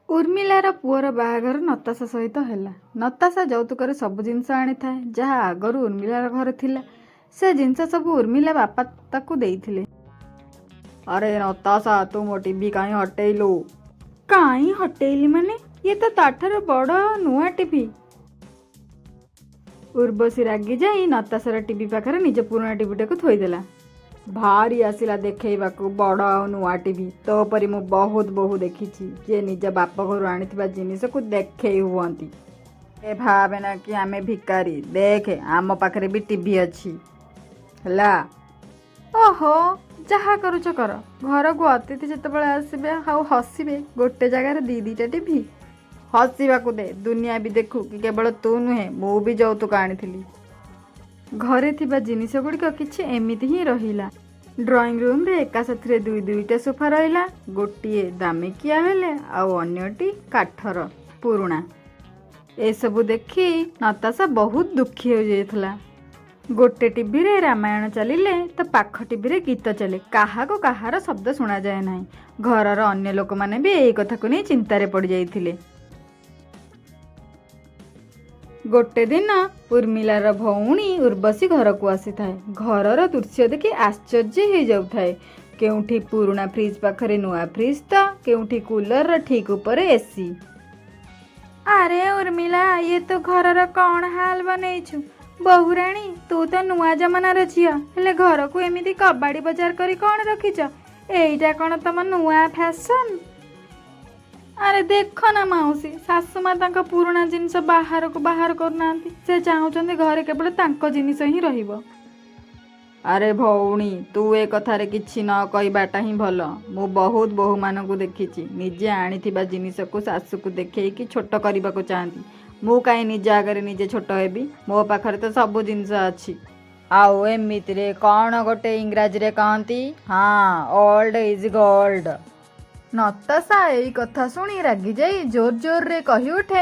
ଉର୍ମିଲାର ପୁଅର ବାହାଘର ନତାଶା ସହିତ ହେଲା। ନତାଶା ଯୌତୁକରେ ସବୁ ଜିନିଷ ଆଣିଥାଏ, ଯାହା ଆଗରୁ ଉର୍ମିଲାର ଘରେ ଥିଲା। ସେ ଜିନିଷ ସବୁ ଉର୍ମିଲା ବାପା ତାକୁ ଦେଇଥିଲେ। ଆରେ ନତାଶା, ତୁ ମୋ ଟିଭି କାହିଁ ହଟେଇଲୁ? କାହିଁ ହଟେଇଲି ମାନେ? ଇଏ ତ ତାଠାରୁ ବଡ଼ ନୂଆ ଟିଭି। ଉର୍ବଶୀ ରାଗିଯାଇ ନତାଶାର ଟିଭି ପାଖରେ ନିଜ ପୁରୁଣା ଟିଭିଟାକୁ ଥୋଇଦେଲା। ଭାରି ଆସିଲା ଦେଖେଇବାକୁ ବଡ଼ ଆଉ ନୂଆ ଟିଭି। ତୋ ପରି ମୁଁ ବହୁତ ବୋହୂ ଦେଖିଛି, ଯିଏ ନିଜ ବାପ ଘରୁ ଆଣିଥିବା ଜିନିଷକୁ ଦେଖେଇ ହୁଅନ୍ତି। ଏ ଭାବେନା କି ଆମେ ଭିକାରୀ। ଦେଖେ, ଆମ ପାଖରେ ବି ଟିଭି ଅଛି, ହେଲା? ଓହୋ, ଯାହା କରୁଛ କର। ଘରକୁ ଅତିଥି ଯେତେବେଳେ ଆସିବେ ଆଉ ହସିବେ, ଗୋଟେ ଜାଗାରେ ଦି ଦିଟା ଟିଭି। ହସିବାକୁ ଦେ, ଦୁନିଆ ବି ଦେଖୁ କି କେବଳ ତୁ ନୁହେଁ, ମୁଁ ବି ଯୌତୁକ ଆଣିଥିଲି। ଘରେ ଥିବା ଜିନିଷ ଗୁଡ଼ିକ କିଛି ଏମିତି ହିଁ ରହିଲା। ଡ୍ରଇଂ ରୁମ୍ରେ ଏକା ସାଥିରେ ଦୁଇ ଦୁଇଟା ସୋଫା ରହିଲା। ଗୋଟିଏ ଦାମିକିଆ ହେଲେ ଆଉ ଅନ୍ୟଟି କାଠର ପୁରୁଣା। ଏସବୁ ଦେଖି ନତାଶା ବହୁତ ଦୁଃଖୀ ହୋଇଯାଇଥିଲା। ଗୋଟେ ଟିଭିରେ ରାମାୟଣ ଚାଲିଲେ ତ ପାଖ ଟିଭିରେ ଗୀତ ଚାଲେ। କାହାକୁ କାହାର ଶବ୍ଦ ଶୁଣାଯାଏ ନାହିଁ। ଘରର ଅନ୍ୟ ଲୋକମାନେ ବି ଏଇ କଥାକୁ ନେଇ ଚିନ୍ତାରେ ପଡ଼ିଯାଇଥିଲେ। ଗୋଟେ ଦିନ ଉର୍ମିଲାର ଭଉଣୀ ଉର୍ବଶୀ ଘରକୁ ଆସିଥାଏ। ଘରର ଦୃଶ୍ୟ ଦେଖି ଆଶ୍ଚର୍ଯ୍ୟ ହେଇଯାଉଥାଏ। କେଉଁଠି ପୁରୁଣା ଫ୍ରିଜ୍ ପାଖରେ ନୂଆ ଫ୍ରିଜ୍ ତ କେଉଁଠି କୁଲରର ଠିକ୍ ଉପରେ ଏସି। ଆରେ ଉର୍ମିଲା, ଇଏ ତୁ ଘରର କ'ଣ ହାଲ ବନେଇଛୁ? ବୋହୂରାଣୀ, ତୁ ତ ନୂଆ ଜମାନାର ଝିଅ, ହେଲେ ଘରକୁ ଏମିତି କବାଡ଼ି ବଜାର କରି କ'ଣ ରଖିଛ? ଏଇଟା କ'ଣ ତମ ନୂଆ ଫ୍ୟାସନ୍? ଆରେ ଦେଖ ନା ମାଉସୀ, ଶାଶୁମା ତାଙ୍କ ପୁରୁଣା ଜିନିଷ ବାହାରକୁ ବାହାର କରୁନାହାନ୍ତି। ସେ ଚାହୁଁଛନ୍ତି ଘରେ କେବଳ ତାଙ୍କ ଜିନିଷ ହିଁ ରହିବ। ଆରେ ଭଉଣୀ, ତୁ ଏ କଥାରେ କିଛି ନ କହିବାଟା ହିଁ ଭଲ। ମୁଁ ବହୁତ ବୋହୂମାନଙ୍କୁ ଦେଖିଛି, ନିଜେ ଆଣିଥିବା ଜିନିଷକୁ ଶାଶୁକୁ ଦେଖେଇକି ଛୋଟ କରିବାକୁ ଚାହାନ୍ତି। ମୁଁ କାହିଁ ନିଜ ଆଗରେ ନିଜେ ଛୋଟ ହେବି? ମୋ ପାଖରେ ତ ସବୁ ଜିନିଷ ଅଛି। ଆଉ ଏମିତିରେ କ'ଣ ଗୋଟେ ଇଂରାଜୀରେ କହନ୍ତି, ହଁ, ଓଲ୍ଡ is gold. Natasha ଏଇ କଥା ଶୁଣି ରାଗିଯାଇ ଜୋର ଜୋରରେ କହି ଉଠେ,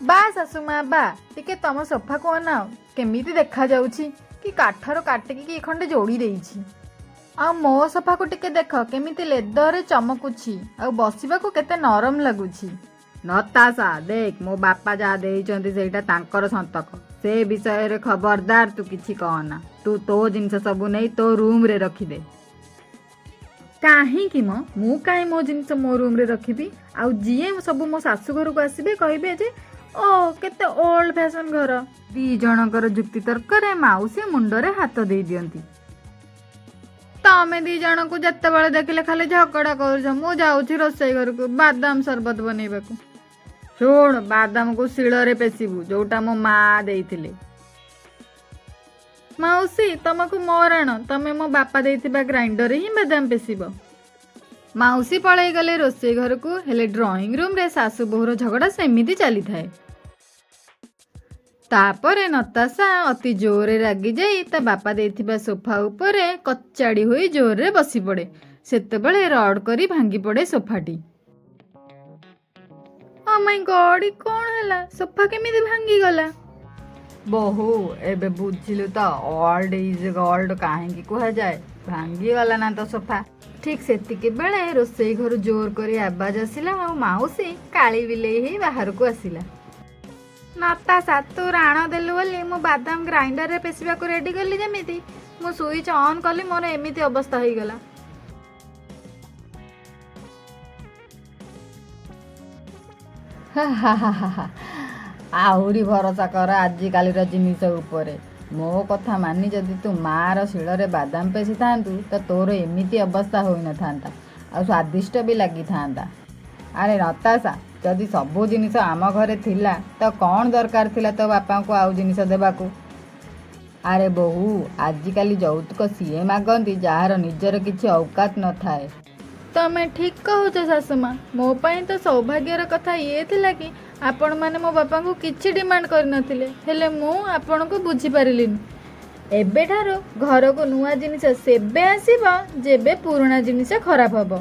ବା ଶାଶୁମା ବା, ଟିକେ ତମ ସୋଫାକୁ ଅନାଅ, କେମିତି ଦେଖାଯାଉଛି, କି କାଠର କାଟିକି କି ଖଣ୍ଡେ ଯୋଡ଼ି ଦେଇଛି। ଆଉ ମୋ ସୋଫାକୁ ଟିକେ ଦେଖ, କେମିତି ଲେଦରରେ ଚମକୁଛି ଆଉ ବସିବାକୁ କେତେ ନରମ ଲାଗୁଛି। ନତାଶା, ଦେଖ, ମୋ ବାପା ଯାହା ଦେଇଛନ୍ତି ସେଇଟା ତାଙ୍କର ସନ୍ତକ। ସେ ବିଷୟରେ ଖବରଦାର ତୁ କିଛି କହନା। ତୁ ତୋ ଜିନିଷ ସବୁ ନେଇ ତୋ ରୁମରେ ରଖିଦେ। କାହିଁକି ମ? ମୁଁ କାହିଁ ମୋ ଜିନିଷ ମୋ ରୁମରେ ରଖିବି? ଆଉ ଯିଏ ସବୁ ମୋ ଶାଶୁ ଘରକୁ ଆସିବେ, କହିବେ ଯେ ଓ କେତେ ଓଲ୍ଡ ଫ୍ୟାସନ୍ ଘର। ଦି ଜଣଙ୍କର ଯୁକ୍ତି ତର୍କରେ ମାଉସୀ ମୁଣ୍ଡରେ ହାତ ଦେଇ ଦିଅନ୍ତି। ତମେ ଦି ଜଣଙ୍କୁ ଯେତେବେଳେ ଦେଖିଲେ ଖାଲି ଝଗଡ଼ା କରୁଛ। ମୁଁ ଯାଉଛି ରୋଷେଇ ଘରକୁ ବାଦାମ ସରବତ ବନେଇବାକୁ। ଶୁଣ, ବାଦାମକୁ ଶିଳରେ ପେଶିବୁ, ଯୋଉଟା ମୋ ମା ଦେଇଥିଲେ। ମାଉସୀ, ତମକୁ ମୋ ରାଣ, ତମେ ମୋ ବାପା ଦେଇଥିବା ଗ୍ରାଇଣ୍ଡରରେ ହିଁ ବାଦାମ ପେଶିବ। ମାଉସୀ ପଳେଇଗଲେ ରୋଷେଇ ଘରକୁ। ହେଲେ ଡ୍ରଇଂ ରୁମ୍ରେ ଶାଶୁ ବୋହୂର ଝଗଡ଼ା ସେମିତି ଚାଲିଥାଏ। ତାପରେ ନତାଶା ଅତି ଜୋରରେ ରାଗିଯାଇ ତା ବାପା ଦେଇଥିବା ସୋଫା ଉପରେ କଚାଡ଼ି ହୋଇ ଜୋରରେ ବସିପଡ଼େ। ସେତେବେଳେ ରଡ଼ କରି ଭାଙ୍ଗି ପଡ଼େ ସୋଫାଟି। ଓ ମାଇ ଗଡ୍, କ'ଣ ହେଲା? ସୋଫା କେମିତି ଭାଙ୍ଗିଗଲା? ବୋହୂ, ଏବେ ବୁଝିଲୁ ତ ଓଲ୍ଡ is gold କାହିଁକି କୁହାଯାଏ? ଭାଙ୍ଗିଗଲା ନା ତ ସୋଫା? ଠିକ୍ ସେତିକି ବେଳେ ରୋଷେଇ ଘରୁ ଜୋର କରି ଆବାଜ ଆସିଲା ଆଉ ମାଉସୀ କାଳି ବିଲେଇ ହେଇ ବାହାରକୁ ଆସିଲା। ନତାଶା, ତୁ ରାଣ ଦେଲୁ ବୋଲି ମୁଁ ବାଦାମ ଗ୍ରାଇଣ୍ଡରରେ ପେଶିବାକୁ ରେଡି କଲି। ଯେମିତି ମୁଁ ସୁଇଚ୍ ଅନ୍ କଲି, ମୋର ଏମିତି ଅବସ୍ଥା ହେଇଗଲା। ଆହୁରି ଭରସା କର ଆଜିକାଲିର ଜିନିଷ ଉପରେ। ମୋ କଥା ମାନି ଯଦି ତୁ ମାଆର ଶିଳରେ ବାଦାମ ପେଶିଥାନ୍ତୁ ତ ତୋର ଏମିତି ଅବସ୍ଥା ହୋଇନଥାନ୍ତା, ଆଉ ସ୍ୱାଦିଷ୍ଟ ବି ଲାଗିଥାନ୍ତା। ଆରେ ନତାଶା, ଯଦି ସବୁ ଜିନିଷ ଆମ ଘରେ ଥିଲା ତ କ'ଣ ଦରକାର ଥିଲା ତୋ ବାପାଙ୍କୁ ଆଉ ଜିନିଷ ଦେବାକୁ? ଆରେ ବୋହୂ, ଆଜିକାଲି ଯୌତୁକ ସିଏ ମାଗନ୍ତି ଯାହାର ନିଜର କିଛି ଔକାତ ନଥାଏ। ତମେ ଠିକ୍ କହୁଛ ଶାଶୁମା। ମୋ ପାଇଁ ତ ସୌଭାଗ୍ୟର କଥା ଇଏ ଥିଲା କି ଆପଣମାନେ ମୋ ବାପାଙ୍କୁ କିଛି ଡିମାଣ୍ଡ କରିନଥିଲେ। ହେଲେ ମୁଁ ଆପଣଙ୍କୁ ବୁଝିପାରିଲିନି। ଏବେଠାରୁ ଘରକୁ ନୂଆ ଜିନିଷ ସେବେ ଆସିବ ଯେବେ ପୁରୁଣା ଜିନିଷ ଖରାପ ହେବ।